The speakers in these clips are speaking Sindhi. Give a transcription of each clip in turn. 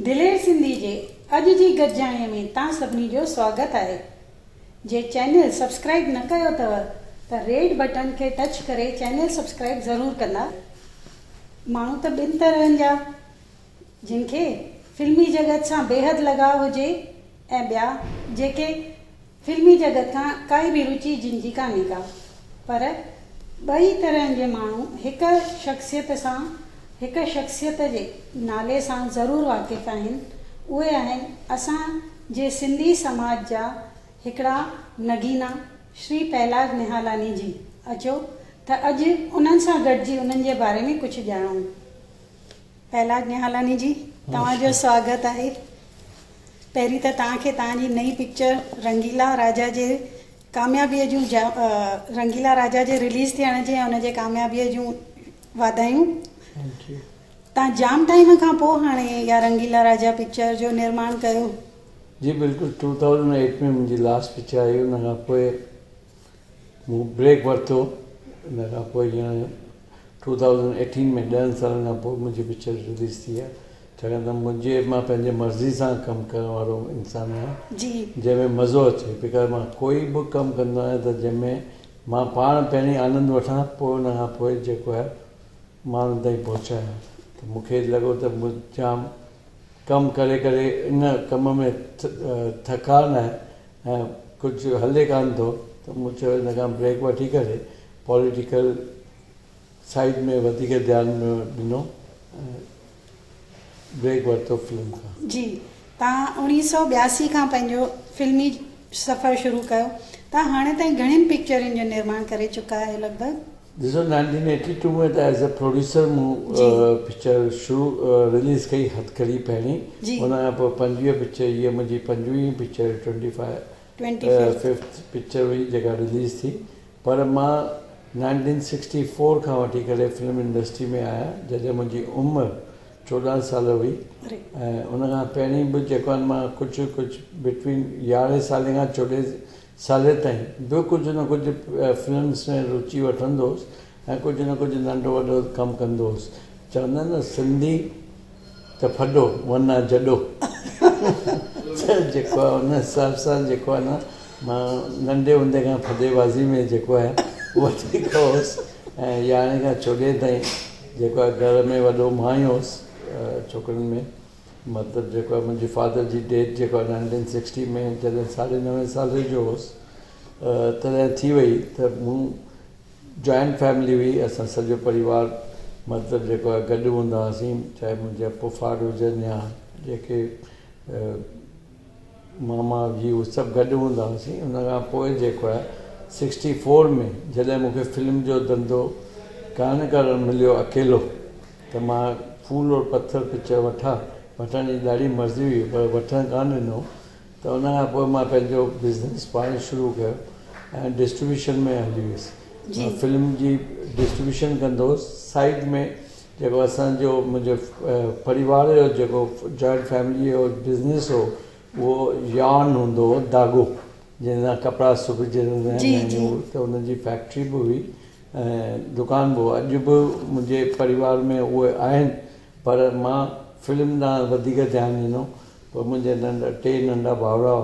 دلير سنڌي جي اڄ جي گڏجاڻي ۾ توهان سڀني جو سواگت آهي. جي چينل سبسڪرائيب نه ڪيو اٿو ته ريڊ بٽڻ کي ٽچ ڪري چينل سبسڪرائيب ضرور ڪندا. ماڻهو ته ٻن طرحن جا جن کي فلمي جڳت سان بيحد لڳاء هجي ۽ ٻيا جيڪي فلمي جڳت کان ڪائي به رچي جن جي ڪانهي ڪا. پر ٻئي طرحن جي ماڻهو هڪ شخصيت سان هڪ شخصيت جي نالي سان ضرور واقف آهن اهي آهن اسان جي سنڌي سماج جا هڪڙا نگينا شري پهلاج نهالاڻي جي. اچو ته اڄ انهن سان گڏجي انهن جي باري ۾ ڪجهه ڄاڻون. پهلاج نهالاڻي جي توهان جو سواگت آهي. پهرين ته توهان کي توهان جي نئين پڪچر رنگيلا راجا جي ڪاميابيء جون رنگيلا راجا جي رليز ٿيڻ جي ۽ ان جي ڪاميابيء جون واڌايون. توهان جام ٽائيم کان پوء هاڻي اها رنگيلا راجا پڪچر جو نرماڻ ڪيو. جي بلڪل 2008 ۾ منهنجي لاسٽ پڪچر آئي ان کان پوء مون بريڪ ورتو ان کان پوء هينئر 2018 ۾ 10 سالن کان پوء منهنجي پڪچر رليز ٿي آهي ڇاڪاڻ ته منهنجي مان پنهنجي مرضي سان ڪم ڪرڻ وارو انسان آهيان جنهن ۾ مزو اچي because مان ڪوئي به ڪم ڪندو آهيان ته جنهن ۾ مان پاڻ پهرين آنند وٺان پوء ان کان پوء جيڪو آهي ماڻهن تائين پهچايان ته مون کي لڳو ته مون جام ڪم ڪري ڪري ان ڪم ۾ ٿڪان آهي ۽ ڪجهه هلي ڪانه ٿو ته مون چيو ان کان بريڪ وٺي ڪري پوليٽيڪل سائيڊ ۾ وڌيڪ ڌيان ڏنو ۽ بريڪ ورتو فلم کان. جي توهان 1982 کان پنهنجو فلمي سفر شروع ڪيو توهان هاڻي تائين گهڻين پڪچرن جو نرماڻ ڪري چڪا آهيو لڳ ڀڳ؟ ڏسو 1982 ۾ ته ايز اي پروڊيوسر مون پڪچر شروع رليز ڪئي هٿڪڙي پهرين ان کان پوء 25 پڪچر هيء منهنجي پنجويهين پڪچر ٽوئنٽي ففٿ پڪچر هئي جيڪا رليز ٿي پر مان 1964 کان وٺي ڪري فلم انڊسٽري ۾ آهيان جڏهن منهنجي عمر 14 سال هئي ۽ ان کان پهرين به جيڪو آهي مان ڪجهه ڪجهه بٽوين 11 سالي کان 14 سالي تائين به ڪجهه نه ڪجهه فلمس ۾ رچي وٺندو هوس ۽ ڪجهه نه ڪجهه ننڍو وڏو ڪم ڪندو هوس. چوندا آهن نه سنڌي ته ڦڏو ورنه جڏو ته جيڪو آهي ان حساب سان جيڪو آهي نه مان ننڍي هوندي کان ڦڏي بازي ۾ جيڪو آهي وڌيڪ هوس ۽ 11 کان 14 تائين جيڪو آهي گهر ۾ وڏو مان ئي هوس ڇوڪرن ۾. مطلب جيڪو آهي منهنجي فادر جي ڊيٿ جيڪو آهي نائنٽين سڪسٽي ۾ جڏهن ساڍي نوين سالي جو هوس تڏهن ٿي وئي ته مون جوائنٽ فيملي هئي اسان سڄو پريوار مطلب جيڪو آهي گڏ هوندا هئاسين چاهي منهنجا پڦاٽ هجن يا جيڪي ماما جي اهي سڀ گڏ هوندا هئاسين ان کان پوء جيڪو آهي 64 ۾ جڏهن مون کي فلم جو ڌنڌو ڪانه ڪرڻ مليو اڪيلو ته مان ڦول اور پٿر پڪچر وٺان وٺڻ جي ڏاڍي مرضي هئي پر وٺڻ ڪانه ڏنو ته ان کان پوء مان پنهنجو بزنس پاڻ شروع ڪيو ۽ ڊسٽريبيوشن ۾ هلي ويس فلم جي ڊسٽريبيوشن ڪندو هوس سائيڊ ۾ جيڪو اسان جو منهنجو پريوار جو جيڪو جوائنٽ فيملي جو بزنس هو اهو يارن هوندو هو ڌاڳو جنهن سان ڪپڙا سبجندا آهن ته ان جي فيڪٽري به هئي ۽ دڪان به هو اڄ به منهنجي پريوار ۾ اهي آهن پر مان فلم ڏانهن وڌيڪ ڌيان ڏنو پوء منهنجا ننڍا ٽي ننڍا ڀائر هئا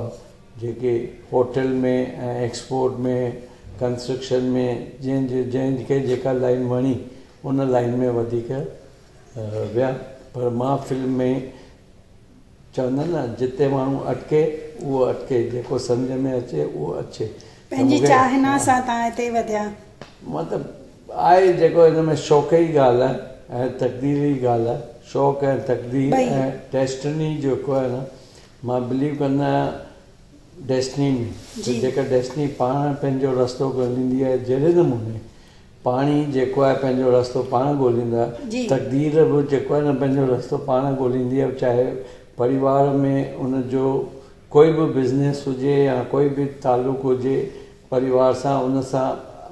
جيڪي هوٽل ۾ ۽ ايڪسپورٽ ۾ ڪنسٽرڪشن ۾ جنهن جي جنهن کي جيڪا لائن وڻي ان لائن ۾ وڌيڪ ويا پر مان فلم ۾ چوندا آهن نه جتي ماڻهو اٽڪي اهو اٽڪي جيڪو سمجهه ۾ اچي اهو اچي. پنهنجي چاهنا سان تان هتي وڌيا. مطلب آهي جيڪو هن ۾ شوق جي ڳالهه آهي ۽ تقدير جي ڳالهه آهي شوق ۽ تقدير ۽ ڊيسٽني جيڪو آهي نه مان بليو ڪندو آهيان ڊيسٽني ۾ ته جيڪا ڊيسٽني پاڻ پنهنجو رستو ڳوليندي آهي جهڙي نموني پاڻي جيڪو آهي پنهنجو رستو پاڻ ڳوليندو آهي تقدير به جيڪو آهي نه پنهنجو رستو پاڻ ڳوليندي آهي چاهي پريوار ۾ ان جو ڪوئي به بزنس هجي يا ڪوئي به تعلق هجي پريوار سان ان سان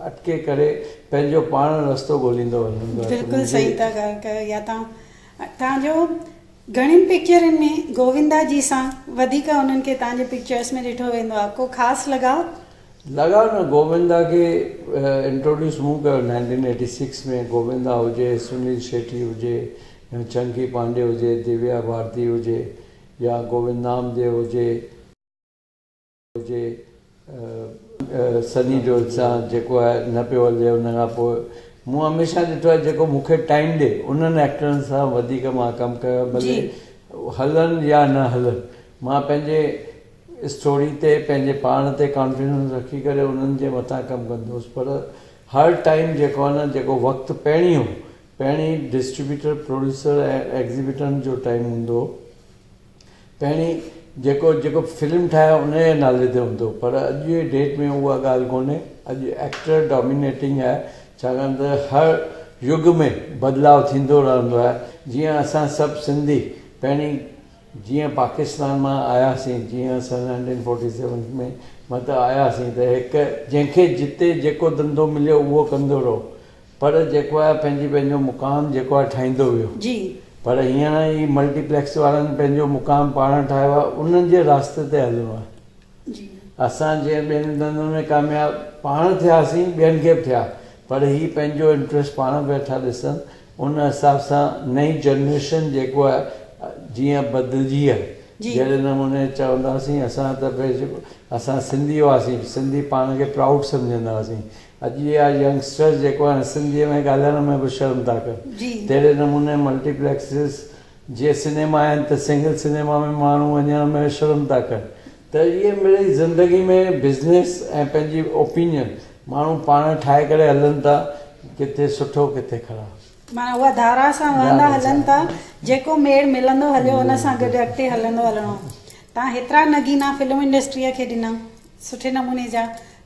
اٽڪي ڪري پنهنجو پاڻ رستو ڳوليندو وڃندو آهي. بلڪل صحيح ٿا ڳالهه ڪيو يا توهان توهان جو گهڻين پڪچرن ۾ گووندا جي سان وڌيڪ انهن کي توهان جي پڪچرس ۾ ڏٺو ويندو آهي ڪو خاص لڳاء؟ لڳاء نه گووندا کي انٽروڊيوس مون ڪيو 1986 ۾ گووندا هجي سنيل شيٽي هجي چنڪي پانڊي هجي، دويا ڀارتي هجي يا گووند نامديو هجي، هجي سني ديول سان جيڪو آهي نه پيو هلي. ان کان پوء مون هميشه ڏٺو آهي جيڪو مون کي ٽائيم ڏي انهن ايڪٽرن سان وڌيڪ مان ڪم ڪيو آهي، ڀلي هلن يا نه هلن. مان پنهنجي اسٽوري تي پنهنجي پاڻ تي ڪانفيڊنس رکي ڪري انهن جي مٿان ڪم ڪندو هوس. پر هر ٽائيم جيڪو آهي نه، جيڪو وقت پهرين هو، پهرين ڊسٽريبيوٽر، پروڊيوسر ۽ ايگزيبيٽرن جو ٽائيم هوندو هو. پهرين جيڪو جيڪو فلم ٺاهي ان جي نالي تي هوندو هو، پر اڄ جي ڊيٽ ۾ اها ڳالهه ڪونهي. اڄ ايڪٽر ڊومينيٽنگ آهي، ڇاڪاڻ ته هر يگ ۾ بدلاء ٿيندو رهندو آهي. جيئن اسان سڀ سنڌي پهرين جيئن پاڪستان مان آياسين، جيئن اسان 1947 ۾ مطلب آياسين ته هڪ جنهن کي جتي جيڪو ڌنڌو مليو اهو ڪندو رهيو، پر جيڪو آهي پنهنجي پنهنجو مقام جيڪو آهي ٺاهيندو ويو. پر هينئر هي ملٽي پليڪس وارن پنهنجو مقام پاڻ ٺاهيو آهي، انهن جي راستي تي هلڻو آهي. اسان جيئن ٻين ڌنڌن ۾ ڪامياب پاڻ ٿياسين، ٻين کي به ٿيا، پر هي پنهنجو انٽريسٽ پاڻ ويٺا ڏسن. ان حساب سان نئين جنريشن جيڪو آهي جيئن بدلجي آهي، جهڙي نموني چونداسين اسان ته ڀئي اسان سنڌي هئاسين، سنڌي پاڻ کي پرائوڊ سمجهندا هئاسين. اڄ جا ينگسٽرز جيڪو آهن سنڌيء ۾ ڳالهائڻ ۾ به شرم ٿا ڪن. تهڙي نموني ملٽي پليڪسز جي سئنيما آهن ته سنگل سئنيما ۾ ماڻهو وڃڻ ۾ شرم ٿا ڪن. ته اهي مڙئي زندگي ۾ بزنس ۽ پنهنجي اوپينين ماڻهو پاڻ ٺاهي ڪري هلن ٿا، ڪٿي سٺو ڪٿي خراب. معنيٰ اها ڌارا سان وهندا هلن ٿا، جيڪو ميڙ ملندو هليو ان سان گڏ اڳتي هلندو هلڻو. توهان هيترا نگينا فلم انڊسٽريء کي ڏنا سٺي نموني جا،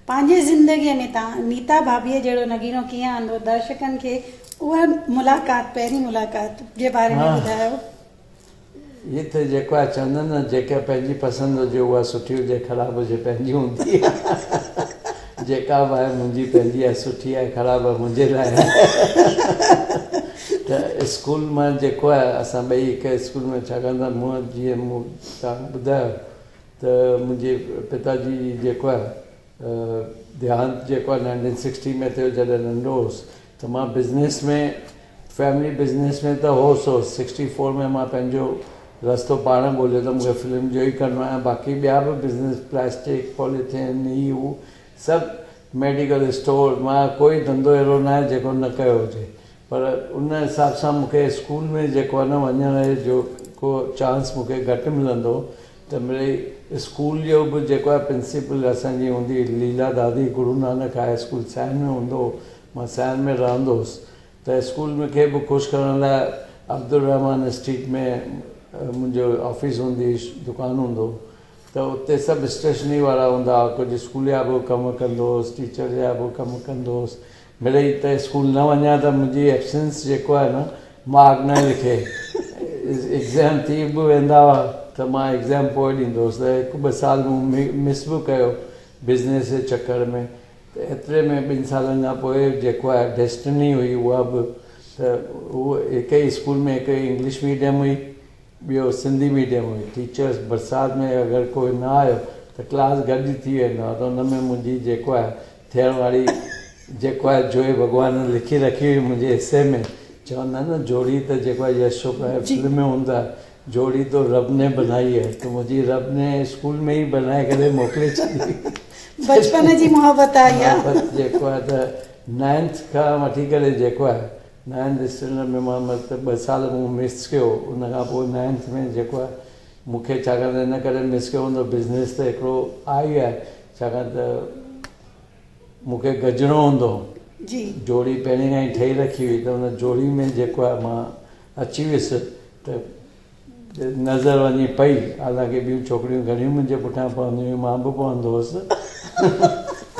پنهنجي زندگيء ۾ توهان نيتا ڀاڀيء جهڙو نگينو ڪيئن آندو؟ درشڪن کي اها ملاقات، پهرين ملاقات جي باري ۾ ٻڌايو. هي ته جيڪو آهي چوندا آهن نه جيڪا پنهنجي پسند هجي اها سٺي هجي خراب هجي پنهنجي هوندي آهي. جيڪا به آهي منهنجي پنهنجي آهي، سٺي آهي خراب آهي منهنجي لاء آهي. ته اسڪول مان جيڪو آهي اسان ٻئي هڪ اسڪول ۾ ڇاڪاڻ ته مون جيئن مون توهان کي ٻڌايو ته منهنجي پتا جي جيڪو آهي ديهانت جيڪو آهي 1960 ۾ ٿيو جڏهن ننڍو هوس ته مان بزنس ۾ فيملي بزنس ۾ ته هوس هوس 64 ۾ مان پنهنجو رستو پاڻ ڳوليو ته مونکي فلم جو ئي ڪرڻو آهي ۽ باقي ٻيا به بزنس پلاسٽڪ پوليٿين هي هو سڀ ميڊيڪل اسٽور مان ڪوئي ڌنڌو اهڙو نه آهي جيڪو نه ڪيو هجي پر ان حساب سان مونکي اسڪول ۾ جيڪو آهي نه وڃڻ جو ڪو چانس مونکي گهٽ ملندو هو ته مڙئي اسڪول جو به جيڪو آهي پرنسپل اسان جي هوندي هئي ليلا دادي Guru Nanak high school sign ۾ هوندو هو مان سائن ۾ رهندو هوس ته اسڪول ۾ کي به خوش ڪرڻ لاء عبدالرحمان اسٽريٽ ۾ منهنجو آفيس هوندي هئي دڪان هوندو هو ته اتي سڀ اسٽيشنري وارا هوندا هئا ڪجهه اسڪول جا به ڪم ڪندو هوس ٽيچر جا به ڪم ڪندو هوس مڙئي ته اسڪول نه وڃان ته منهنجي ايبسنس جيڪو آهي نه مارڪ نه لکي. ايگزام ٿي به ويندا هئا ته مان ايگزام پوء ڏيندو هوس ته هڪ ٻه سال مون مس به ڪيو بزنس جي چڪر ۾ ته ايتري ۾ ٻن سالن کان پوء جيڪو آهي ڊيسٽني هئي اها به ته هو هڪ ئي اسڪول ۾ هڪ انگلش ميڊيم هئي ٻيو سنڌي ميڊيم هئي. ٽيچرس برسات ۾ اگر ڪوئي نه آيو ته ڪلاس گڏ ٿي ويندا هئا ته ان ۾ منهنجي جيڪو آهي ٿيڻ واري جيڪو آهي جوئي ڀڳوان لکي رکي هئي منهنجي حصي ۾ چوندا آهن نه جوڙي ته جيڪو آهي يش چوپڙا جي فلم ۾ هوندو آهي جوڙي تو رب ني بنائي هي ته منهنجي رب ني اسڪول ۾ ئي بنائي ڪري موڪلي ڇڏي. بچپن جي محبت آهي اها. محبت جيڪو آهي ته نائنٿ کان وٺي ڪري جيڪو آهي نائنٿ اسٽينڊرڊ ۾ مان مطلب ٻه سال مون مس ڪيو ان کان پوء نائنٿ ۾ جيڪو آهي مون کي ڇاڪاڻ ته ان ڪري مس ڪيو هوندو بزنس ته هڪڙو آهي ئي آهي ڇاڪاڻ ته مون کي گجڻو هوندو هو جوڙي پهرين کان ئي ٺهي رکي هئي ته ان جوڙي ۾ جيڪو آهي مان اچي ويس ته نظر وڃي پئي، حالانڪه ٻيون ڇوڪريون گهڻيون منهنجي پٺيان پونديون هيون، مان به پوندو هوس،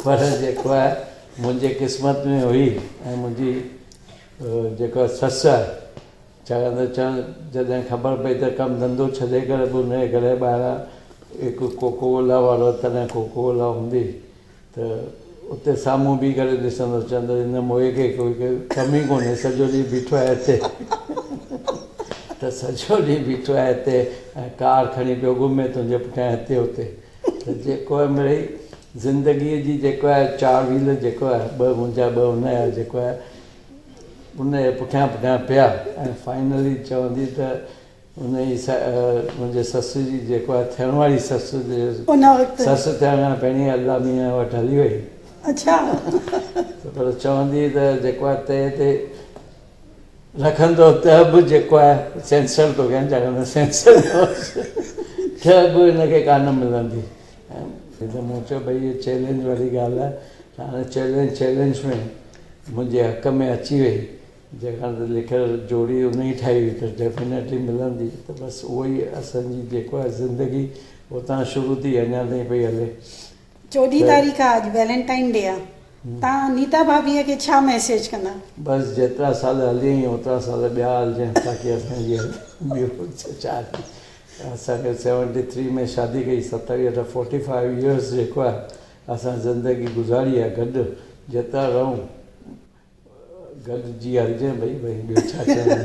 پر جيڪو آهي منهنجي قسمت ۾ هئي ۽ منهنجي جيڪا سس آهي، ڇاڪاڻ ته چوڻ جڏهن خبر پئي ته ڪم ڌنڌو ڇڏي ڪري به ان جي گهر جي ٻاهران هڪ ڪوڪو ڪولا وارو تڏهن ڪوڪو ڪولا هوندي هئي، ته اتي سامهون بيهي ڪري ڏسندو چوندو هن موئي کي ڪوئي ڪم ئي ڪونهي سڄو ڏينهن بيٺو آهي هتي ته سڄو ڏينهن بيٺو آهي هتي ۽ ڪار کڻي پيو گهمي تنهنجي پٺيان هتي هتي ته جيڪو آهي مڙئي زندگيء جي جيڪو آهي چار ويل جيڪو آهي ٻه منهنجا ٻه هن جا جيڪو آهي ان جي پٺيان پٺيان پيا ۽ فائنلي چوندي ته ان جي منهنجي سس جي جيڪو آهي ٿيڻ واري سس جي سس ٿيڻ کان پهرين الله ميان وٽ هلي وئي. اڇا. پر چوندي ته جيڪو آهي تئي تي رکندو ته به جيڪو آهي سينسر ٿو ڪيان ڇاڪاڻ ته سينسر ته به هن کي ڪانه ملندي. ته مون چيو ڀئي هي چئلينج واري ڳالهه آهي ته هاڻي چئلينج چئلينج ۾ منهنجي حق ۾ اچي وئي جيڪا ته لکيل جوڙي ان ئي ٺاهي هئي ته ڊيفينيٽلي ملندي ته بس اهو ئي اسان جي جيڪو آهي زندگي اتان شروع ٿي اڃا تائين پئي هلي. 14 تاريخ آ اڄ ويلنٽائن ڊي آ تان نيتا ڀاڀي کي ڇا ميسيج ڪندا. بس جيترا سال هلي آئين اوترا سال ٻيا هلجين تاڪي اسان جي ٻيو ڇا اسان کي سيونٽي ٿري ۾ شادي ڪئي ستاويهه ته فورٽي فائيو ايئرس جيڪو آهي اسان زندگي گذاري آهي گڏ جيترا رهون گڏجي هلجين ڀئي ڀئي ٻيو ڇا چوڻو.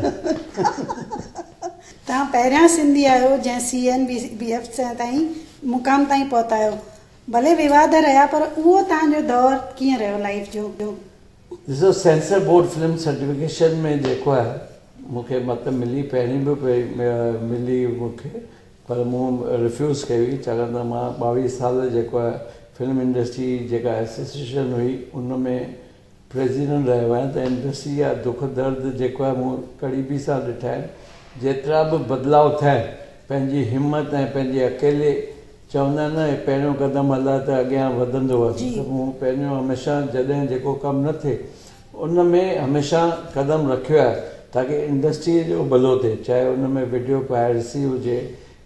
توهان پهريان سنڌي آهيو جنهن سي اين بي ايف تائين مقام تائين پهتا آهيو. ڀلي وواد رهيا پر اهو توهان جو دور ڪيئن رهيو لائيف جو؟ ڏسو سينسر بورڊ فلم سرٽيفڪيشن ۾ جيڪو آهي مون کي مت ملي پهرين به پئي ملي مون کي پر مون ريفيوز ڪئي هئي ڇاڪاڻ ته مان 22 سال جيڪو آهي فلم انڊسٽري جيڪا ايسوسيئيشن هئي ان ۾ پريزيڊنٽ رهيو آهيان ته انڊسٽري جا دک درد جيڪو آهي مون قريبي سان ڏٺا آهن جيترا به بدلاء ٿيا آهن پنهنجي همت ۽ پنهنجي اڪيلي چوندا آهن نه پهريون قدم هلاء ته اڳيان وڌندو وڃ ته مون پهريون هميشه جڏهن جيڪو ڪم نه ٿئي ان ۾ هميشه قدم رکيو آهي تاڪه انڊسٽري جو ڀلو ٿئي چاهي ان ۾ وڊيو پائرسي هجي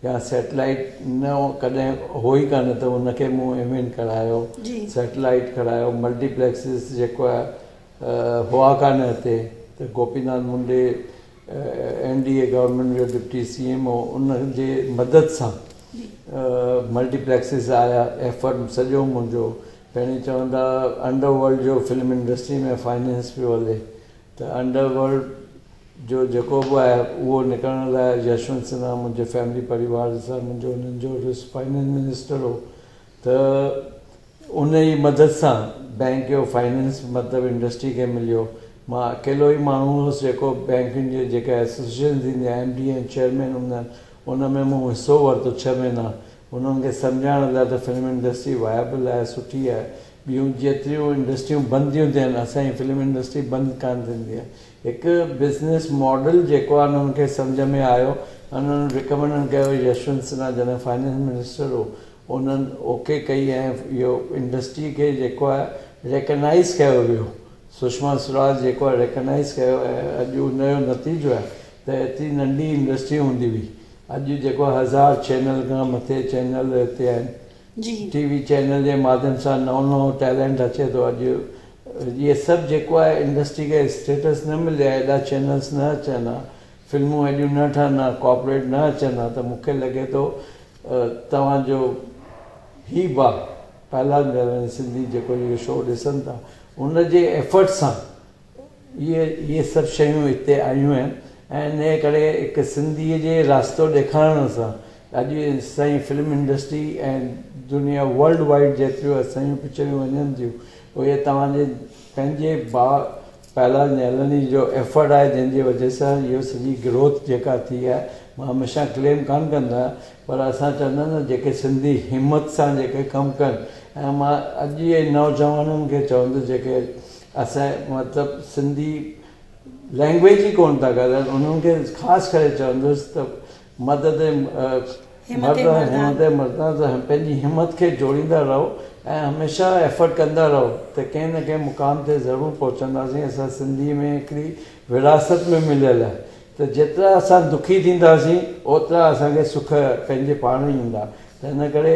يا سيٽلائيٽ نه ڪڏهن هو ئي ڪانه ته ان کي مون انوينٽ ڪرايو سيٽلائيٽ ڪرايو ملٽي پليڪسز جيڪو آهي هئا ڪانه هتي ته Gopinath Munde N D A government جو ڊپٽي سي ايم هو ان جي مدد سان ملٽي پليڪسز آيا ايفرٽ سڄو منهنجو پهرين چوندا انڊر ورلڊ جو فلم انڊسٽري ۾ فائننس پيو هلي ته انڊر ورلڊ جو جيڪو به آهي اهو نڪرڻ لاء يشونت سنها منهنجي فيملي پريوار سان منهنجو انهن جو رس فائننس منسٽر هو ته ان جي مدد سان بئنڪ جو فائننس مطلب انڊسٽري کي مليو مان اڪيلو ئي ماڻهو هوس جيڪو بئنڪن جي جيڪا ايسوسيئيشن ٿيندي آهي ايم ڊي ۽ چيئرمين هوندا آهن ان ۾ مون حصو ورتو ڇهه مهينا انهن کي سمجهائڻ لاء ته فلم انڊسٽري وائبل آهي سٺي آهي ٻيون جيتريون انڊسٽريون بند ٿيون ٿين اسان جي فلم انڊسٽري بند ڪانه ٿيندي آهي هڪ بزنس ماڊل جيڪو آهي انهن کي سمجهه ۾ آيو انهن رڪمنڊ ڪيو يشونت سنها جڏهن فائننس منسٽر هو انهن اوڪي ڪئي ۽ اهو انڊسٽري کي جيڪو آهي ريڪگنائيز ڪيو ويو سشما سوراج جيڪو آهي ريڪگنائيز ڪيو ۽ اڄ ان جو نتيجو آهي ته ايتري ننڍي انڊسٽري هوندي هئي اڄ جيڪو 1000 چينل کان مٿي چينل هتي آهن ٽي وي چينل جي ماڌيم سان نئون نئون ٽيلنٽ اچي ٿو اڄ اهي سڀ جيڪو آهي انڊسٽري کي اسٽيٽس نه ملي آهي ايڏا چينلس نه اچن ها فلمون ايڏيون نه ٺهن ها ڪارپوريٽ نه اچن ها ته مون کي لڳي ٿو توهان جو هي با پهلاد سنڌي جيڪو اهو شو ڏسن ٿا ان جي ايفرٽ سان اهي اهي سڀ شيون هتي آيون آهن ۽ انهيء ڪري هڪ سنڌيء جي راستو ڏيکارڻ سان اڄ اسان جي فلم انڊسٽري ۽ دنيا ورلڊ وائيڊ جيتريون اسان جون پڪچرون وڃن ٿيون اهي توهان جي پنهنجي ڀاء پهلاج نهلاني جو ايفرٽ آهي جنهن جي وجه سان اهو سڄي گروٿ جيڪا ٿي آهي مان هميشه ڪليم ڪانه ڪندو آهيان پر اسان چوندا آهيون نه جيڪي سنڌي همت سان جيڪي ڪم ڪن ۽ مان اڄ جي نوجوانن کي چوندس جيڪي اسان مطلب سنڌي لينگويج ئي ڪونه ٿا ڳالهائن انهن کي خاص ڪري چوندس ته مدد مرد همت مردان ته پنهنجي همت کي جوڙيندا رهو ۽ هميشه ايفرٽ ڪندا رهو ته ڪنهن نه ڪنهن مقام تي ضرور پهچنداسين اسان سنڌي ۾ هڪڙي وراثت ۾ مليل آهي ته جيترا اسان دکي ٿينداسين اوترا اسان کي سک پنهنجي پاڻ ئي ايندا ته ان ڪري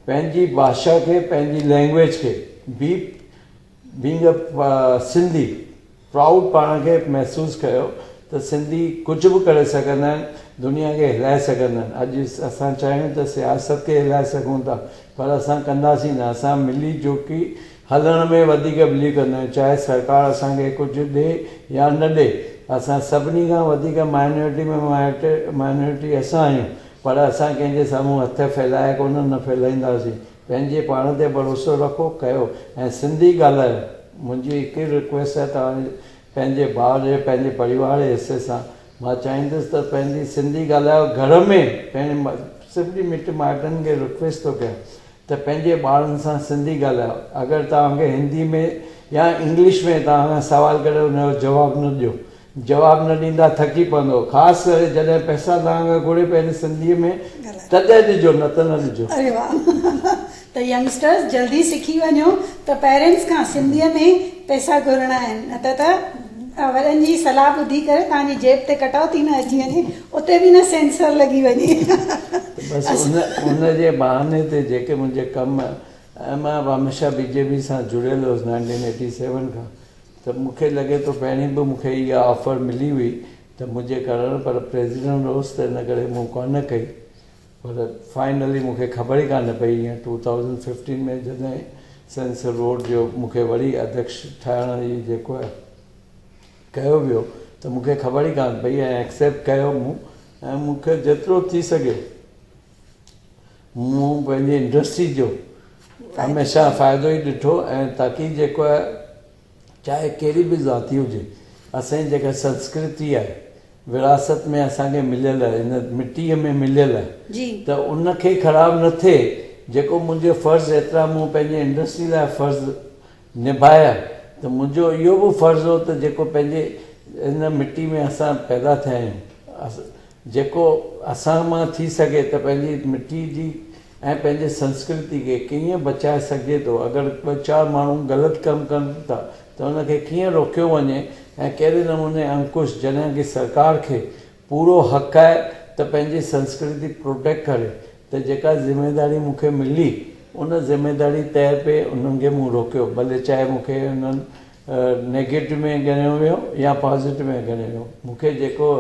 پنهنجي ڀاشا کي پنهنجي لينگويج کي بي بينگ ا سنڌي پرائوڊ پاڻ کي محسوس ڪيو ته سنڌي ڪجهه به ڪري سگهندا آهن دنيا کي هلائي سگهندا آهن اڄ اسان چاهيون ته سياست کي هلائي سگهون ٿا پر اسان ڪنداسين نه اسان ملي جوکي هلڻ ۾ وڌيڪ بليو ڪندا آهيون چاهي سرڪار اسان کي ڪجهه ڏي يا نه ڏي اسان سڀني کان وڌيڪ مائنورٽي ۾ مائنورٽي اسان آهيون پر اسان ڪنهن جي سامهون هٿ ڦهلائي ڪونه نه ڦهلائينداسين پنهنجي پاڻ تي ڀروسو رکو ڪيو ۽ سنڌي ڳالهايو منهنجي هڪ ئي رڪويسٽ آهي توهان پنهنجي ڀاء جي پنهنجي پريوار جي حصي سان مان چاهيندس ته پنهنجي سنڌي ڳالهايو گهر ۾ پنهنجي سڀني مٽ مائٽن کي رڪويسٽ ٿو ڪيان ته پنهنجي ٻارن سان سنڌي ڳالهايو اگر توهان کي هندي ۾ يا انگلش ۾ توهان کان سوال ڪري ان جو جواب نه ڏيو جواب نه ڏيندا ٿڪي پوندو خاص ڪري جڏهن پئسا توهان کان گهري پنهنجي سنڌي ۾ تڏهن ڏجو نه ته نه ڏجو. اري واه ته ينگسٽرز جلدي سکي وڃو ته پيرنٽس کان سنڌي ۾ پئسا گهرڻا آهن نه ته ته وڏن جي صلاح ٻڌي ڪري توهان جي جيب تي ڪٽوتي نه اچي وڃي اتي به نه سينسر لڳي وڃي. ته بس ان ان جي بهاني تي جيڪي منهنجي ڪم ۽ مان به هميشه بي جي پي سان جڙيل هوس نائنٽين ايٽي سيون کان ته مون کي لڳي ٿو پهرين به مون کي اها آفر ملي هئي ته منهنجي ڪرڻ پر پريزيڊنٽ هوس ته ان ڪري مون ڪانه ڪئي پر فائنلي مون کي خبر ئي ڪانه پئي ائين ٽو ٿائوزنڊ ففٽين ۾ جڏهن سينسر بورڊ جو مون کي وري اڌيڪش ٺاهڻ جي جيڪو آهي ڪيو ويو ته مون کي خبر ئي ڪانه پئي ۽ ايڪسيپٽ ڪيو مون ۽ مون کي جيترو ٿي سگهيو مون پنهنجي انڊسٽري جو هميشه فائدو ئي ڏٺو ۽ تاڪي جيڪو آهي چاهي ڪهڙي به ذاتي هجي اسان جي جيڪا سنسڪرتي آهي وراثت ۾ اسان کي مليل آهي هن مٽيء ۾ مليل آهي ته ان کي خراب نه ٿئي جيڪو منهنجو فرض ايترا مون پنهنجي انڊسٽري لاء فرض نڀايا ته منهنجو اهو به فرض هو ته جيڪو پنهنجي هن مٽي ۾ اسان پيدا ٿيا آهيون جيڪو اسان مان ٿي سگهي ته پنهنجي مٽي جي ۽ پنهنجي سنسڪرتي کي ڪيئن بچائي سگهجي ٿو اگر ٻه چار ماڻهو غلط ڪم ڪن ٿا ته ان کي ڪيئن روڪيو وڃي ۽ ڪهڙي نموني انڪش جڏهن ڪي سرڪار کي پورو حق آهي ته پنهنجي سنسڪرتي پروٽيڪٽ ڪري ته جيڪا ذميداري مون کي ملي ان ذميداري طئي پي انهن کي مون روڪيو ڀلي چاهي مون کي انهن نيگيٽو ۾ ڳڻيو ويو يا پازيٽو ۾ ڳڻيو ويو مون کي جيڪو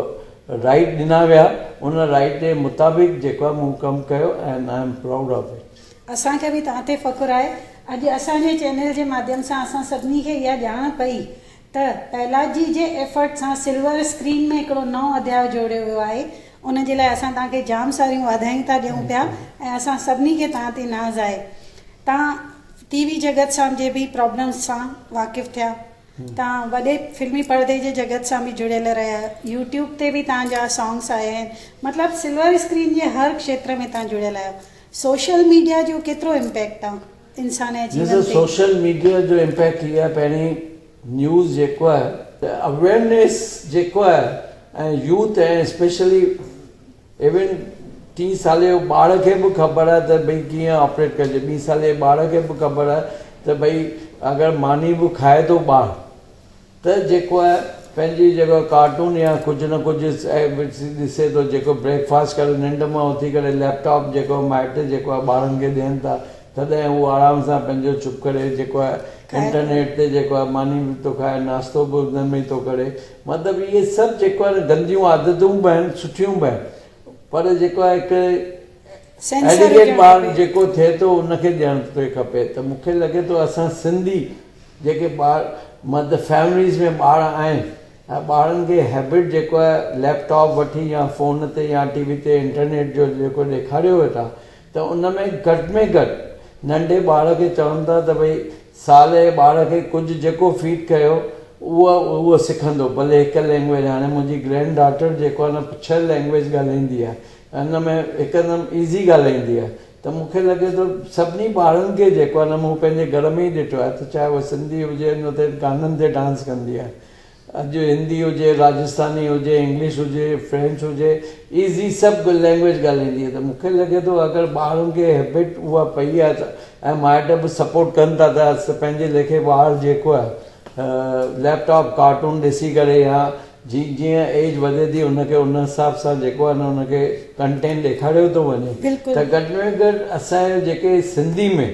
رائيٽ ڏنا ويا ان رائيٽ جي مطابق جيڪو آهي مون ڪم ڪيو and I am proud of it. اسان کي به توهان تي فخر آهي. اڄ اسان جي چينل جي ماڌيم سان اسان سڀني کي اها ڄاڻ پئي ته پهلاج جي جي ايفرٽ سان سلور اسڪرين ۾ هڪڙو نئون اڌياء جوڙيو ويو آهي ان جي لاء اسان توهان کي جام ساريون واڌايون ٿا ڏيون پيا ۽ اسان سڀني کي توهان تي ناز آهي. توهان ٽي وي جڳت سان جي به پرابلمز سان واقف ٿيا توهان وڏي فلمي پردي جي جڳت سان به جڙيل رهيا يوٽيوب تي به توهان جا سانگس آيا آهن مطلب سلور اسڪرين جي هر کشيتر ۾ توهان جڙيل آهيو سوشل ميڊيا جو ڪيترو امپيڪٽ آ انسان جي جيون ڏسو تي؟ سوشل ميڊيا جو امپيڪٽ هي آهي پهرين نيوز جيڪو آهي ته اويئرنيس جيڪو آهي ۽ يوٿ ۽ اسپيشلي ايون ٽين سالي جو ٻار کي به خبر آهي ته ڀئي ڪيئن آپريٽ ڪجي ٻين سالي جي ٻار کي به خبر آهي ته ڀئي اگر ماني به کائي ٿو ٻار ته جيڪو آهي پنهنجي جيڪو ڪارٽون يا ڪجهه نه ڪجهه ڏسي ٿو جيڪو بريڪ فاسٽ ڪري ننڊ مان اٿي ڪري ليپ ٽاپ جيڪو مائٽ جيڪو آهي ٻارن کي ڏين ٿا تڏهن هو آرام سان پنهنجو چپ ڪري جيڪو آهي انٽرنيٽ تي جيڪو آهي ماني به ٿو کائي ناشتو به ان ۾ ٿو ڪري مطلب اهي سڀ جيڪو آهي نه گنديون عادتون به آهن سٺيون به آهن پر جيڪو آهي هڪ ايڊيڪيٽ ٻار جيڪو ٿئي ٿو ان کي ڏيڻ ٿو کپي ته مون کي لڳي ٿو اسان سنڌي جيڪي ٻار مطلب فيمليز ۾ ٻار آهن ۽ ٻارن کي هيبٽ جيڪو آهي ليپ ٽاپ وٺي يا فون تي يا ٽي وي تي انٽرنيٽ جو جيڪو ڏيکاريو ويٺا ته ان ۾ گهٽ ۾ گهٽ ننڍي ٻار کي چون ٿا ته ڀئي سال جي ٻار کي ڪجهه جيڪو فيڊ ڪيو اهو اهو سکندو ڀلي هڪ لينگويج هاڻي منهنجي گرينڊ ڊاٽر جيڪو آهي نه ڇهه لينگويج ڳالهائيندي آهي ان ۾ هڪدم ايزي ڳالهائيندي آهي ته مون کي لڳي ٿو سڀني ٻارن کي جيڪو آهي نه مون پنهنجي گهر ۾ ئي ڏٺو آهي ته چاهي اهو سنڌي هجي ان تي گانن تي ڊانس ڪندي آهي اڄ هندي هجي، راجسٿاني هجي، انگلش هجي، فرينچ هجي، ايزي سڀ لينگويج ڳالهائيندي آهي ته مون کي لڳي ٿو اگر ٻارن کي هيبٽ اها پئي آهي ته ۽ مائٽ به سپورٽ ڪن ٿا ته پنهنجي ليکي ٻار جيڪو آهي ليپ ٽاپ ڪارٽون ڏسي ڪري يا جي جيئن ايج وڌي ٿي ان کي ان حساب سان جيڪو آهي نه ان کي ڪنٽينٽ ڏيکاريو ٿو وڃي ته گهٽ ۾ گهٽ اسان جو جيڪي سنڌي ۾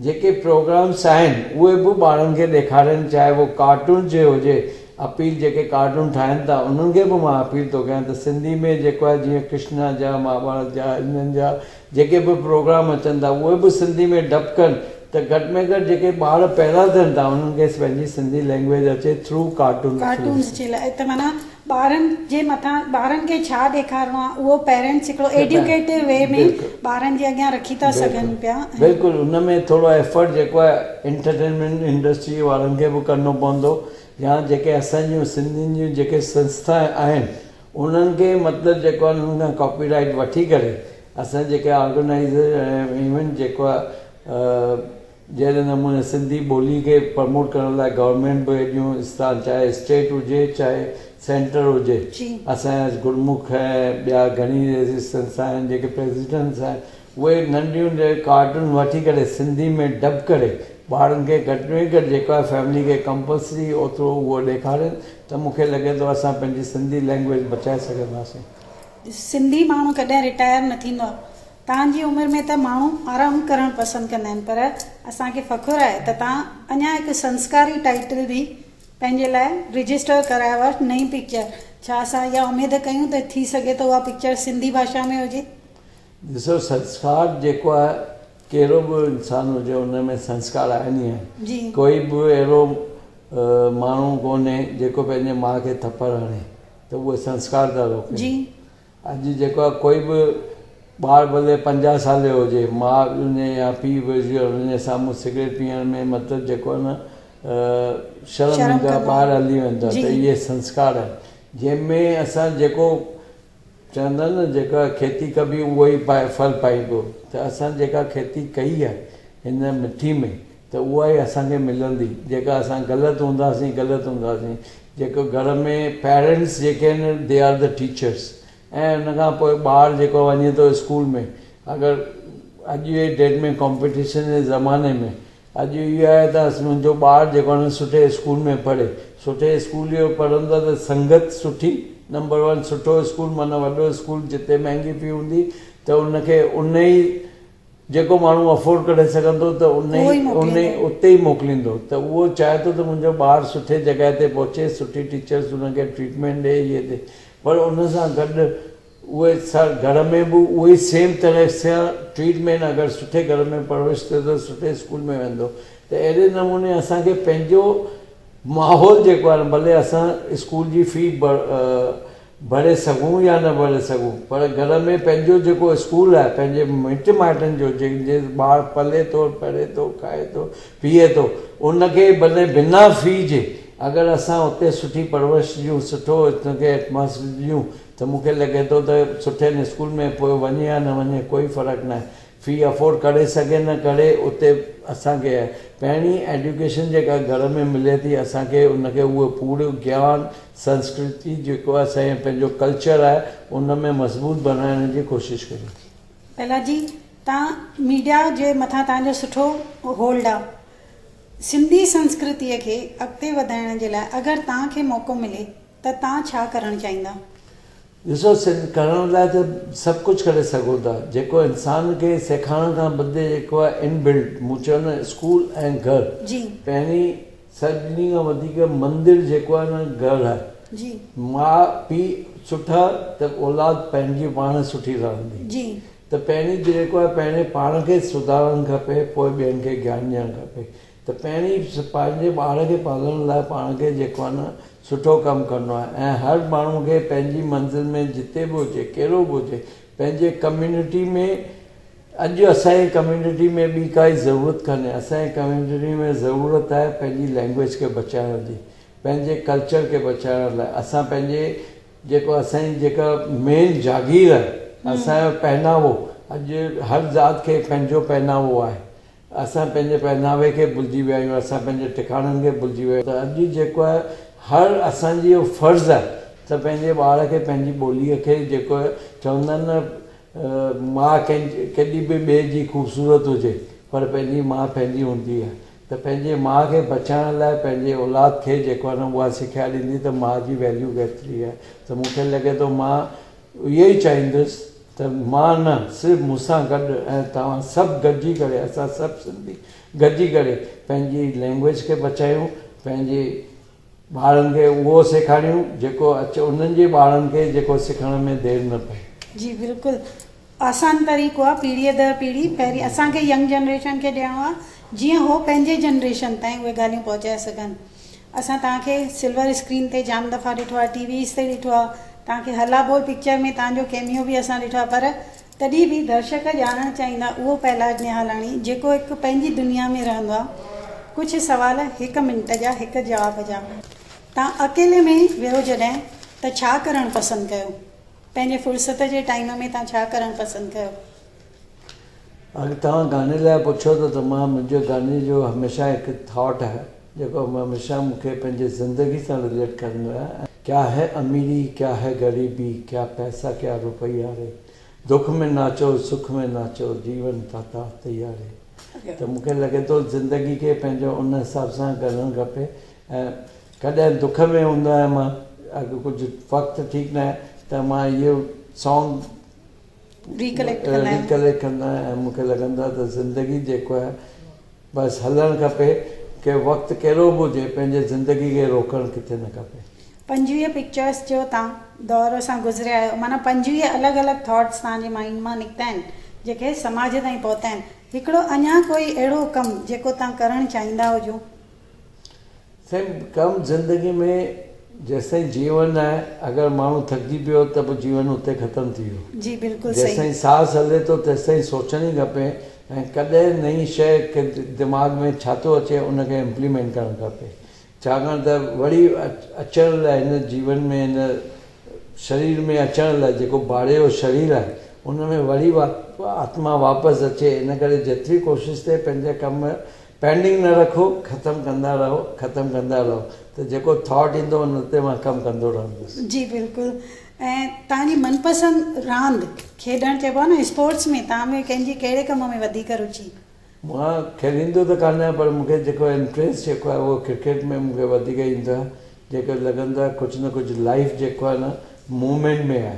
جيڪي پروگرامس آهن اهي به ٻارن کي ڏيکارين چاهي اهو ڪارٽون جي هجي اپيل جيڪي ڪارٽون ٺاهين ٿا انهن کي به مان اپيل ٿو ڪيان ته سنڌي ۾ جيڪو آهي جيئن ڪرشنا جا مهاڀارت جا انهن جا جيڪي به پروگرام اچن ٿا اهي به سنڌي ۾ ڊب ڪن ته گهٽ ۾ گهٽ جيڪي ٻار پيدا ٿين ٿا انهن کي پنهنجي سنڌي لينگويج اچي ٿرو ڪارٽون ڪارٽونس جي لاء ته معنيٰ ٻارن جي مٿان ٻارن کي ڇا ڏيکارڻو آهي اهو پيرنٽس هڪڙو ايڊيوڪيٽو وي ۾ ٻارن جي اڳيان رکي ٿا سگهن پيا ۽ بلڪل ان ۾ ٿورو ايفرٽ جيڪو آهي انٽرٽينمينٽ انڊسٽري وارن کي به ڪرڻو پوندو يا جيڪي اسان جون سنڌين جون جيڪي سنسٿا آهن انهن کي مطلب جيڪو آهي انهن کان ڪاپي رائيٽ وٺي ڪري اسان جيڪي آرگنائيزر ۽ ايونٽ جيڪو آهي جهڙي نموني سنڌي ٻولي کي پروموٽ ڪرڻ لاء گورنمينٽ به ايڏيون اسٿان چاهي اسٽيٽ هجي چاهي سينٽر هجي اسان جا گرمک ۽ ٻيا گهڻي ريزسٽنس آهن جيڪي پريزيڊنٽس آهن اهي ننڍيون ڪارٽون وٺي ڪري سنڌي ۾ ڊب ڪري ٻارن کي گهٽ ۾ گهٽ جيڪو آهي فيملي کي ڪمپلسري اوترو اهو ڏيکارين ته مون کي لڳي ٿو اسان پنهنجي سنڌي لينگويج بچائي سگهنداسين. سنڌي ماڻهو ڪڏهن رٽائر نه ٿيندو آهي. توهان جي عمر ۾ ته ماڻهو آرام ڪرڻ پسند ڪندا آهن پر اسان کي فخر آهي ته توهان اڃا هڪ سنسڪاري ٽائيٽل به پنهنجي لاء رجسٽر ڪرايو آهي نئين پڪچر. ڇا اسان اها اميد ڪيون ته ٿي سگهي ٿو اها پڪچر سنڌي ڀاشا ۾ هجي؟ ڏسو سنسڪار جيڪو آهي ڪهڙو به انسان هجي ان ۾ سنسڪار آهن ئي آهن. ڪوئي به اهڙو ماڻهو ڪونهي جيڪو پنهنجي ماء کي ٿپڙ هڻي ته اهي سنسڪار ٿا روڪين. اڄ جيڪو آهي ڪوئي به ٻار ڀلي 50 سال جو هجي ماء به هجي يا پيء به هجي ان جي سامهون سگريٽ پيئڻ ۾ مطلب جيڪو آهي نه شرم ايندو آهي ٻاهر هلي ويندو آهي ته اهي سنسڪار آهن جنهن ۾ اسان جيڪو چوندا آهن نه جيڪا کيتي ڪبي اهو ئي ڦل پائبو ته اسان جيڪا کيتي ڪئي آهي هن مٺي ۾ ته اها ئي اسان کي ملندي جيڪا اسان غلط هونداسين غلط هونداسين جيڪو گهر ۾ پيرنٽس جيڪي آهن they are the teachers ۽ ان کان پوء ٻار جيڪو وڃي ٿو اسڪول ۾ اگر اڄ جي ڊيٽ ۾ ڪمپٽيشن جي زماني ۾ اڄ اهو آهي ته منهنجو ٻار جيڪو آهي نه سٺي اسڪول ۾ پڙهي. سٺي اسڪول اهو پڙهندو ته سنگت سٺي، نمبر ون سٺو اسڪول معنيٰ وڏو اسڪول جتي مهنگي في هوندي ته ان کي ان ئي جيڪو ماڻهو افورڊ ڪري سگهندو ته ان ئي ان ئي اتي ئي موڪليندو ته اهو چاهي ٿو ته منهنجو ٻار سٺي جڳهه تي پهچي سٺي ٽيچرس ان کي ٽريٽمينٽ ڏي اهي ڏي پر ان سان گڏ اهي سر گهر ۾ به اهي سيم طرح سان ٽريٽمينٽ اگر سٺي گهر ۾ پرورش ٿئي ته سٺي اسڪول ۾ ويندو ته اهڙي نموني اسان کي پنهنجو ماحول جيڪو آهي ڀلي اسان اسڪول جي في ڀري سگهون يا نه ڀري سگهون پر گهر ۾ پنهنجو جيڪو اسڪول آهي پنهنجي مٽ مائٽن جو جنهن جي ٻار پلي ٿو پڙهي ٿو کائي ٿو پيئي ٿو ان کي ڀلي بنا في جي اگر اسان اتي سٺي پرورش ڏيون سٺو ان کي ايٽماسفيئر ڏيون ته مون کي لڳي ٿو ته سٺين اسڪول ۾ پوء وڃي يا نه وڃي ڪوئي فرق ناهي. في افورڊ ڪري سگهي نه ڪري اتي اسان کي پهرين ايڊيوڪيشن جيڪا گهر ۾ ملي ٿي اسان کي ان کي اهو پورو گيان سنسڪرتي جيڪو اسان جو پنهنجو ڪلچر آهي ان ۾ مضبوط بنائڻ جي ڪوشش ڪريون. پهلاج جي تان ميڊيا جي مٿان تان جو سٺو هولڊ آ سنڌي سنسڪرتي کي اڳتي وڌائڻ جي لاء اگر تان کي موقعو ملي ته توهان ڇا ڪرڻ چاهيندا؟ ڏسو سنڌ ڪرڻ لاء ته سڀ ڪجهه ڪري سگهون ٿا جيڪو انسان کي سيکارڻ کان بدلي جيڪو آهي ان بلڊ مون چيو نه اسڪول ۽ گهر جي. پهرين سڀني کان وڌيڪ مندر جيڪو آهي نه گهر آهي جي. ماء پيء سٺا ته اولاد پنهنجي پاڻ سٺي رهندي جي. ته پهرين جيڪو آهي پهرين پاڻ کي سڌارڻ کپي پوء ٻين کي گيان ڏيڻ کپي ته پهرين پنهنجي ٻار کي پالڻ لاء پاڻ کي جيڪو آهي نه سٺو ڪم ڪرڻو آهي ۽ هر ماڻهو کي پنهنجي منزل ۾ جتي به هجي ڪهڙو به هجي پنهنجي ڪميونٽي ۾ اڄ اسان جي ڪميونٽي ۾ ٻي ڪائي ضرورت ڪانهي اسان جي ڪميونٽي ۾ ضرورت آهي پنهنجي لينگويج کي بچائڻ جي پنهنجي ڪلچر کي بچائڻ لاء اسان پنهنجي جيڪو اسان جي جيڪا مين جاگير آهي اسان جو پهناوو اڄ هر ذات کي پنهنجو پهناوو آهي اسان پنهنجي پهناوي کي ڀلجي ويا آهيون، اسان پنهنجي ٽڪاڻن کي ڀلجي ويا آهيون ته اڄ جيڪو آهي هر اسان جي اهو فرض آهي ته پنهنجي ٻار کي پنهنجي ٻوليء کي جيڪو چوندا آهن نه ماء ڪنهن ڪيڏي به ٻئي جي خوبصورت هجي پر پنهنجي ماء پنهنجي هوندي آهي ته پنهنجي ماء کي بچائڻ لاء پنهنجي اولاد کي جيڪو آهي نه اها سکيا ڏيندي ته ماء جي ويليو ڪيتري آهي ته مون کي لڳي ٿو مان اهو ئي چاهيندس ته مان نه صرف مون سان گڏ ۽ توهان سڀ گڏجي ڪري اسان سڀ سنڌي گڏجي ڪري پنهنجي لينگويج کي بچايون پنهنجي ٻارن کي اهو سيکاريون جيڪو اچ انهن جي ٻارن کي جيڪو سکڻ ۾ دير نه پئي. جي بلڪل آسان طريقو آ پيڙهي در پيڙهي پهرين اسان کي ينگ جنريشن کي ڏيڻو آ جيئن هو پنهنجي جنريشن تائين اهي ڳالهيون پهچائي سگهن اسان توهان کي سلور اسڪرين تي جام دفعا ڏٺو آ ٽي ويز تي ڏٺو آ توهان کي هلا بول پڪچر ۾ توهان جو ڪيميو به اسان ڏٺو آهي پر تڏهن به درشڪ ڄاڻڻ چاهيندا اهو پهلاج نهالاڻي جيڪو هڪ پنهنجي دنيا ۾ رهندو آهي ڪجهه سوال هڪ منٽ جا هڪ جواب جا. توهان اڪيلي ۾ ويهو جڏهن ته ڇا ڪرڻ پسند ڪيو؟ پنهنجي فرصت جي ٽائيم ۾ توهان ڇا ڪرڻ پسند ڪيو؟ اگر توهان گاني لاء پڇو ٿا ته مان منهنجو گاني جو هميشه هڪ ٿاٽ آهي جيڪو هميشه مون کي پنهنجي زندگي سان رليٽ ڪندو آهي ڪيا هي اميري ڪيا هي غريبي ڪيا پئسا ڪيا روپيا ري دک ۾ ناچو سک ۾ ناچو جيون داتا تياري ته مون کي لڳي ٿو زندگي کي پنهنجو ان حساب سان ڪرڻ کپي ۽ ڪڏهن دک ۾ هوندو آهيان مان اگر ڪجهه وقت ٺيڪ نه آهي ته مان اهو سانگ ريڪليڪٽ ڪندا آهيو. ريڪليڪٽ ڪندو آهيان ۽ مون کي لڳندو آهي ته زندگي جيڪو آهي بس هلڻ کپي ڪي وقت ڪهڙو به هجي پنهنجي زندگي کي روڪڻ ڪٿي نه کپي. 25 پڪچرس جو توهان دور سان گذريا آهيو معنيٰ 25 الڳ الڳ ٿاٽس توهان جي مائينڊ مان نڪتا آهن جيڪي سماج تائين پهتا آهن هڪڙو اڃان ڪوئي اهڙو ڪم جيڪو توهان ڪرڻ چاهيندا هجو. سائين ڪم زندگي ۾ جيستائين جيون آهي اگر ماڻهو ٿڪجي پيو ته پوء جيون اتي ختم ٿي ويو. جي بلڪل صحيح. جيستائين ساهه هلي ٿو تيستائين سوچڻ ئي کپي ۽ ڪڏهن نئين شيء کي دماغ ۾ ڇا ٿو اچي ان کي امپليمينٽ ڪرڻ کپي ڇاڪاڻ ته وري اچڻ لاء هن جيون ۾ هن شرير ۾ اچڻ لاء جيڪو ڀاڙي جو شرير آهي ان ۾ وري آتما واپس اچي ان ڪري جيتري ڪوشش ٿئي پنهنجا ڪم پينڊنگ نه رکو ختم ڪندا رهو ختم ڪندا رهو ته جيڪو ٿاٽ ايندو ان تي مان ڪم ڪندو رهندس. جي بلڪل ۽ توهان جي من پسند راند کيڏڻ چئبو آهي نه اسپورٽس ۾ توهان ۾ ڪنهن جي ڪهڙي ڪم ۾ وڌيڪ رچي؟ مان کيڏيندو ته ڪانه آهيان پر مون کي جيڪو انٽريسٽ جيڪو آهي اهو ڪرڪيٽ ۾ مون کي وڌيڪ ايندو آهي جيڪو لڳندو آهي ڪجهه نه ڪجهه لائيف جيڪو آهي نه موومينٽ ۾ آهي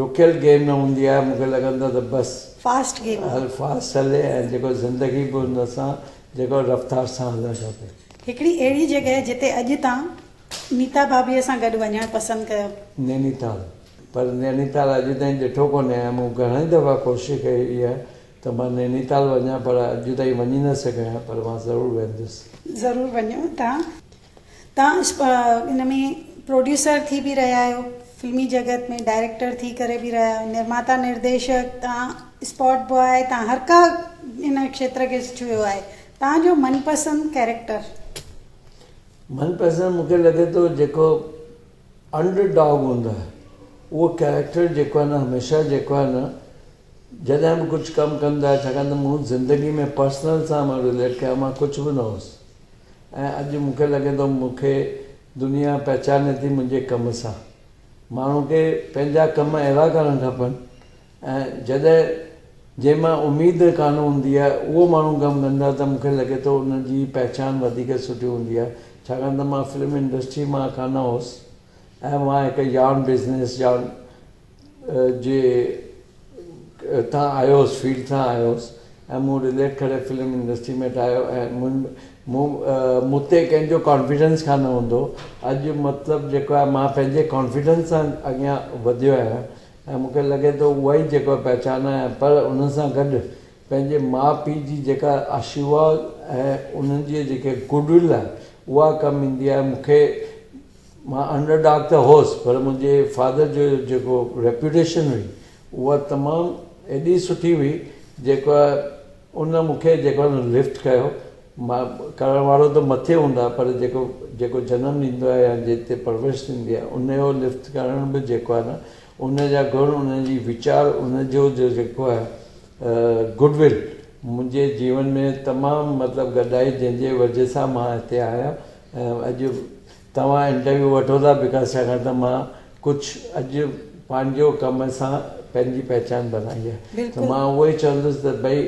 رڪيل گيم نه هوندي آهي مون کي لڳندو آهي ته بس فاسٽ گيم هل فاسٽ هلي ۽ جيڪو زندگي به ان سان جيڪو رفتار سان هلڻ کپي. هڪڙي اهڙي جڳهه جتي اڄ توهان نيتا ڀاڀيء سان گڏ وڃڻ پسند ڪيو؟ نينيتال پر نينيتال اڄ تائين ڏٺو ڪونهي ۽ مون گهڻائي دفعا ڪوشش ڪئي آهي ته مان نينيتال وڃان پر اڄ تائين وڃي نه سگهيو آهيان پر مان ضرور ويندس. ضرور وڃو توهان. توهان ان ۾ پروڊيوسر ٿي به رهيا آهيو، فلمي جڳت ۾ ڊائريڪٽر ٿي ڪري به رهيا آهيو، نرماتا نرديشڪ، توهان اسپاٽ بواء، توهان هر ڪا ان کيتر کي ڇهيو آهي. توهان جو من پسند ڪيريڪٽر؟ من پسند مون کي لڳي ٿو جيڪو انڊر ڊاگ هوندو آهي اهو ڪيريڪٽر جيڪو آهي نه هميشه جيڪو آهي نه جڏهن به ڪجهه ڪم ڪندو آهي ڇاڪاڻ ته مون زندگي ۾ پرسنل سان مان رليٽ ڪيان مان ڪجهه به نه هوس ۽ اڄ مون کي لڳي ٿو مون کي دنيا پهچاني ٿي منهنجي ڪم سان ماڻهو کي پنهنجا ڪم اهڙا ڪرڻ کپن ۽ جڏهن جنهن مان اميد ڪانه هوندي آهي اهو ماڻهو ڪم ڪندو آهي ته مون کي لڳي ٿو ان جي پهچان وڌيڪ سٺي هوندي آهي ڇاڪاڻ ته مان فلم انڊسٽري مان ڪانه هوس ۽ مان هڪ يارن بزنس يارن جي تان آيو هوس فيلڊ تان آيو هوس ۽ مون رليٽ ڪري فلم انڊسٽري ۾ ٺاهيو ۽ مون مون تي ڪنهن جو ڪانفيڊنس ڪانه هوندو اڄ مطلب جيڪو آهي مان پنهنجي ڪانفيڊنس سان اڳيان وڌيو آهيان ۽ مون کي لڳي ٿو اها ئي جيڪو پهچان آهي پر ان سان گڏ پنهنجي ماء پيء جي جيڪا آشيرواد ۽ انهن جي جيڪي گڊ ول آهي اها ڪم ايندي آهي مون کي مان انڊر ڊاگ ته هوس پر منهنجي فادر جو جيڪو ريپيوٽيشن هئي اها تمام ايڏي سٺي هئي جيڪا ان مون کي جيڪو آهي نه لفٽ ڪيو. مان ڪرڻ وارو ته مٿي هوندو آهي پر جيڪو جيڪو جنم ڏيندو آهي يا جتي پرورش ٿيندي آهي ان جو لفٽ ڪرڻ به جيڪو آهي نه ان جا گڻ ان جي ويچار ان جو جيڪو آهي گڊ ول منهنجي جيون ۾ تمام مطلب گڏ آئي جنهن جي وجه سان مان هتي آهيان ۽ اڄ توهان انٽرويو وٺو ٿا because ڇاڪاڻ ته مان ڪجهه اڄ پنهنجو ڪم سان پنهنجي پهچان بنائي آهي ته مان اهو ئي چوندس ته ڀئي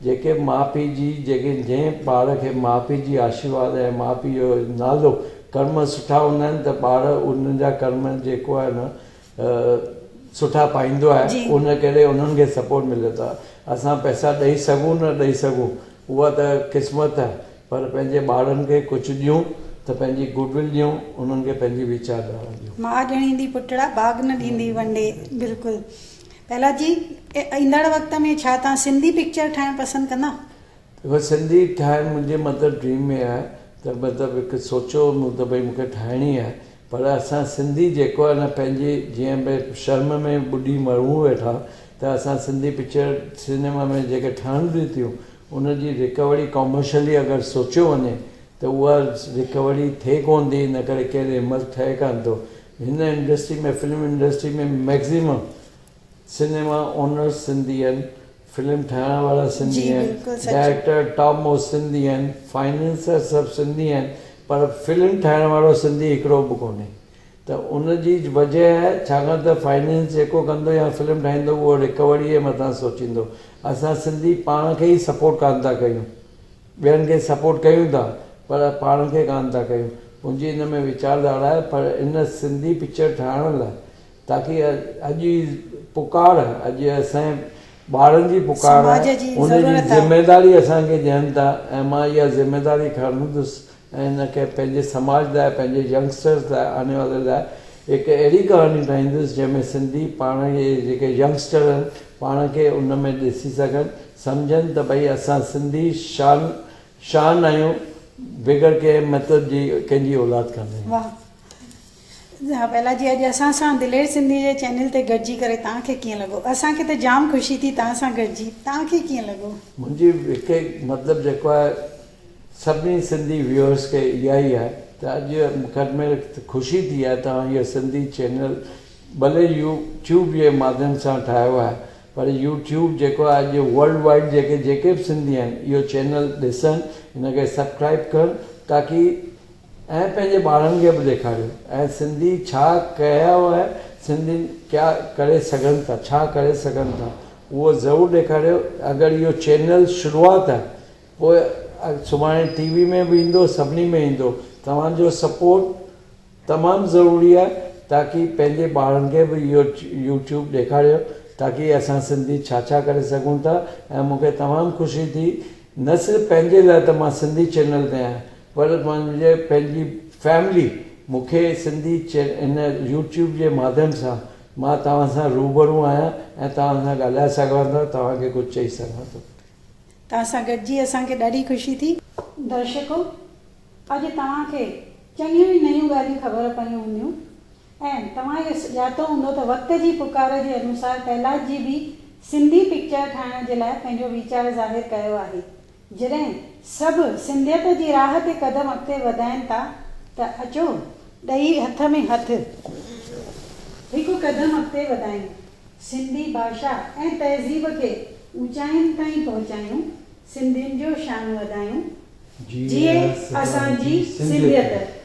جيڪي ماء پيء جي جيڪي جنهن ٻار کي ماء پيء جي آشيرواد ۽ ماء پيء جو نالو ڪرم سٺا هوندا آهن ته ٻار انهن جا ڪرم جيڪو آهي نه سٺا پائيندو آهي ان ڪري انهن کي سپورٽ ملي ٿو اسان پئسا ڏئي سگهون نه ڏئي سگهون اها ته قسمت آهي پر پنهنجي ٻارن کي ڪجهه ڏيون ته پنهنجي گڊ ول ڏيون انهن کي پنهنجي ويچار ڌارا ڏيون. ماء ڄڻيندي پٽڙا باغ نه ڏيندي ونڊي بلڪل پهلا جي ايندڙ وقت ۾ ڇا توهان سنڌي پڪچر ٺاهڻ پسند ڪندا؟ ڏسو سنڌي ٺاهڻ منهنجي مطلب ڊريم ۾ آهي ته مطلب هڪ سوچيو مون ته ڀئي مون کي ٺاهڻي آهي پر اسان سنڌي جيڪو آهي نه پنهنجي جيئن ڀئي شرم ۾ ٻڏي مرون ويٺا ته اسان سنڌي پڪچر سئنيما ۾ جيڪي ٺهن به ٿيون ان جي رڪوري ڪامرشلي اگر سوچيو وڃي ته ته اها رڪوري ٿئي ڪونه ٿي ان ڪري ڪير هن مهل ٺهي ڪانه ٿو. هن industry ۾ film industry ۾ maximum cinema owners Sindhi آهن، فلم ٺاهڻ وارا سنڌي آهن، ڊائريڪٽر ٽاپ موسٽ سنڌي آهن، فائننسر سڀ سنڌي آهن پر فلم ٺاهڻ وارو سنڌي هڪڙو به ڪونهي ته ان جي وجه آهي ڇاڪاڻ ته فائننس جيڪو ڪندو يا فلم ٺاهيندو اهو رڪوري جي مٿان سوچيندو اسان سنڌي پاڻ کي ئي سپورٽ ڪانه ٿا ڪيون. ٻين کي سپورٽ ڪيون ٿا پر پاڻ کي ڪانه ٿا ڪيون منهنجي ان ۾ ويچارڌارا آهي پر ان سنڌي پڪچر ٺاهڻ لاء تاڪي اڄ جي پڪار اڄ اسان جي ٻارن جي پڪار آهي ان جي ذميداري اسان کي ڏين ٿا ۽ مان اها ذميداري کڻندس ۽ ان کي پنهنجي سماج لاء پنهنجي ينگسٽرز لاء آني والي لاء هڪ اهڙي ڪهاڻي ٺاهيندس جنهن ۾ سنڌي پاڻ کي جيڪي ينگسٽر آهن پاڻ کي ان ۾ ڏسي سگهن سمجهن ته ڀئي اسان سنڌي شان شان آهيون بغير ڪنهن مطلب جي ڪنهن جي اولاد ڪانه آهيون. واھ پهلا جي اڄ اسان سان دلير سنڌي جي چينل تي گڏجي ڪري توهان کي ڪيئن لڳو اسان کي ته جام خوشي ٿي توهان سان گڏجي توهان کي ڪيئن لڳو. منهنجي هڪ مطلب جيڪو آهي سڀني سنڌي ويوئرس کي اها ئي آهي ته اڄ گهٽ ۾ گهٽ خوشي ٿي آهي توهان اهو سنڌي چينل ڀلي يو ٽيوب جي ماڌيم سان ٺاهيو آهي پر يو ٽيوب جيڪو آهي اڄ ورلڊ وائيڊ جيڪي جيڪي به سنڌي آهن اهو چينل ڏسن هن کي سبسڪرائب ڪن تاڪي ۽ پنهنجي ٻارن کي به ڏيکاريو ۽ سنڌي ڇا ڪيو آهي سنڌي ڪيا ڪري سگهن ٿا ڇا ڪري سگهن ٿا اهو ضرور ڏيکاريو اگر اهو چينل شروعات آهي پوء سڀاڻي ٽي وي ۾ به ايندو سڀني ۾ ايندو توهان جو سپورٽ تمام ضروري آهي تاڪي پنهنجي ٻارن کي به اهو يوٽيوب ڏيکاريو تاڪي اسان سنڌي ڇا ڇا ڪري سگهون ٿا ۽ مون کي تمام خوشي ٿي نه صرف پنهنجي لاء ته مان سنڌي چينل تي آهيان پر منهنجي پنهنجي فيملي مون کي سنڌي هن يوٽيوب جي ماڌيم سان مان توهان سان روبرو آهيان ۽ توهان سان ڳالهائي سگهان ٿو توهان کي ڪجهه چئي سگهان ٿو. توهان سان گڏجي اسان کي ڏاڍي خوشي ٿي. درشڪو اڄ توهان کي چڱيون ئي نيون ڳالهيون خبر پيون هونديون ۽ توهان اهو ڄاتو هوندو ته وقت جي پڪار جي انوسار پهلاج جي به سنڌي پڪچر ٺاهڻ جي لاء پنهنجو ويچار ظاهر ڪيو آهي. جڏهن سڀ سنڌيت جي راهه تي قدم اڳتي وڌائين ٿا ته اچو ڏئي هٿ ۾ هٿ هڪ قدم اڳتي وڌايون. سنڌي ڀاشا ۽ تهذيب کي اوچائين تائين پهچايون، سنڌين جو شان وڌايون. جيئي اسان جي سنڌيت.